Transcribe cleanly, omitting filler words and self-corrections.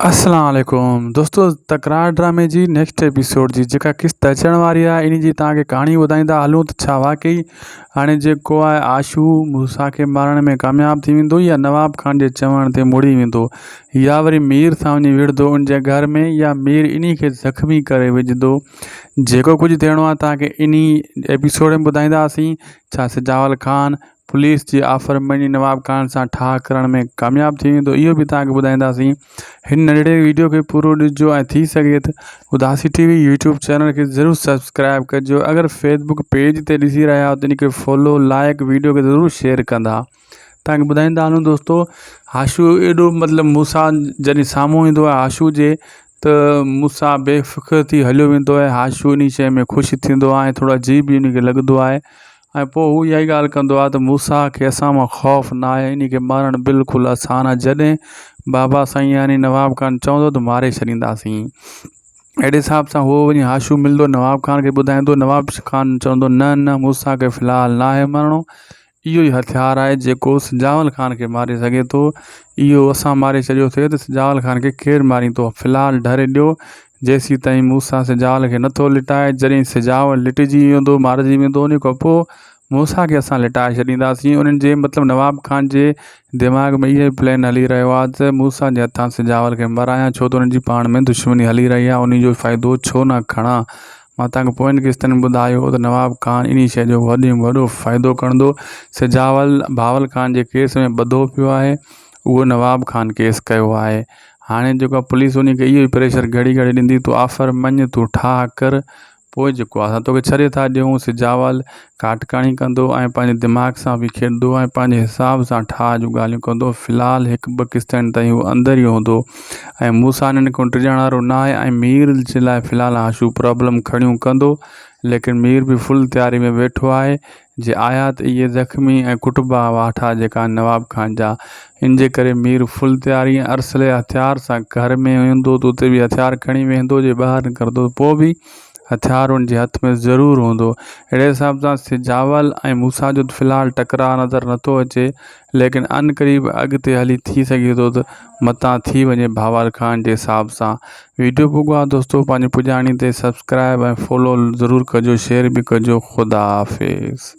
السلام عليڪم دوستو تڪرار ڊرامي جي نيڪسٽ ايپيسوڊ جي جيڪا قسط اچڻ واري آهي ان جي توهان کي ڪهاڻي ٻڌائيندا هلون ته ڇا واقعي هاڻي جيڪو آهي آشو موسيٰ کي مارڻ ۾ ڪامياب ٿي ويندو يا نواب خان جي چوڻ تي مڙي ويندو يا وري مير سان وڃي وڙهندو ان جي گهر ۾ يا مير انهي کي زخمي ڪري وجهندو جيڪو ڪجهه ٿيڻو آهي توهان کي انهي ايپيسوڊ ۾ ٻڌائينداسين ڇا سجاول خان پوليس جي آفر مڃي نواب خان سان ٺاهه ڪرڻ ۾ ڪامياب ٿي ويندو اهو به توهان کي ٻڌائينداسين هن ننڍڙي ويڊيو کي پورو ڏسجو ۽ ٿي سگهي ته Udasi T V YouTube channel کي ضرور سبسڪرائب ڪجو اگر فيسبڪ پيج تي ڏسي رهيا آهيو ته ان کي فالو لائڪ ويڊيو کي ضرور شيئر ڪندا توهان کي ٻڌائيندا هلون دوستو هاشو ايڏو مطلب مون سان جڏهن سامهون ايندو آهي هاشو جي ته مون سان بي فڪر ٿي هليو ويندو آهي هاشو ان شيء ۾ خوش ٿيندو آهي ۽ ٿورو عجيب به ان کي لڳندو آهي ۽ پوء هو اها ئي ڳالهه ڪندو آهي ته موسيٰ کي اسان مان خوف نه آهي انهي کي مارڻ بلڪل آسان آهي جڏهن بابا سائين يعني نواب خان چوندو ته ماري ڇڏينداسين اهڙي حساب سان هو وڃي هاشو ملندو نواب خان کي ٻڌائيندو نواب خان چوندو نه نه موسيٰ کي في الحال نه آهي مارڻو اهو ئي هٿيار آهي جيڪو سجاول خان کي ماري سگهي ٿو اهو اسان ماري ڇڏيو ٿي ته سجاول خان کي ڪير ماريندو في الحال ڍري ڏيو جيسيتائين موسيٰ سجاول کي نٿو لٽائي، جڏهن سجاول لٽجي ويندو، مارجي ويندو، ان کان پوء موسيٰ کي اسان لٽائي ڇڏينداسين. انهن جي مطلب نواب خان جي دماغ ۾ اهو ئي پلان هلي رهيو آهي ته موسيٰ جي هٿان سجاول کي مرايان، ڇو ته انهن جي پاڻ ۾ دشمني هلي رهي آهي، انهي جو فائدو ڇو نه کڻان. مان توهان کي پوين قسطن ۾ ٻڌايو هو ته نواب خان انهي شيء جو وڏي ۾ وڏو فائدو کڻندو. سجاول بهاول خان جي ڪيس ۾ ٻڌو پيو آهي، اهو نواب خان ڪيس ڪيو آهي. هاڻي جيڪو آهي پوليس انهي کي اهو ئي پريشر گهڙي گهڙي ڏيندي تون آفر مڃ تون ٺاهه ڪر پوء جيڪو آهي اسان توکي ڇڏي ٿا ڏيون سجاول ڪاٽڪاڻي ڪندو ۽ پنهنجي دماغ سان به کيڏندو ۽ پنهنجي حساب سان ٺاهه جون ڳالهيون ڪندو في الحال هڪ ٻه قسطن تائين هو اندر ئي هوندو ۽ مون سان هن کان ڊڄڻ وارو نه آهي ۽ مير جي لاء في الحال هاشو پرابلم کڻيون ڪندو ليڪن مير به فل تياري ۾ ويٺو آهي جي آيا ته اهي زخمي ۽ ڪٽبا واٺا جيڪا نواب خان جا ان جي ڪري مير فل تياري ۽ ارسلي هٿيار سان گهر ۾ ويندو ته اتي به هٿيار کڻي ويهندو جي ٻاهر نڪرندو ته پوء به هٿيار ان جي هٿ ۾ ضرور هوندو اهڙي حساب سان سجاول ۽ موسيٰ جو ته في الحال ٽڪراء نظر نٿو اچي ليڪن عنقريب اڳتي هلي ٿي سگهي ٿو ته متان ٿي وڃي بهاول خان جي حساب سان ويڊيو پڳو آ دوستو پنهنجي پڄاڻي تي سبسڪرائب ۽ فالو ضرور ڪجو شيئر به ڪجو خدا حافظ.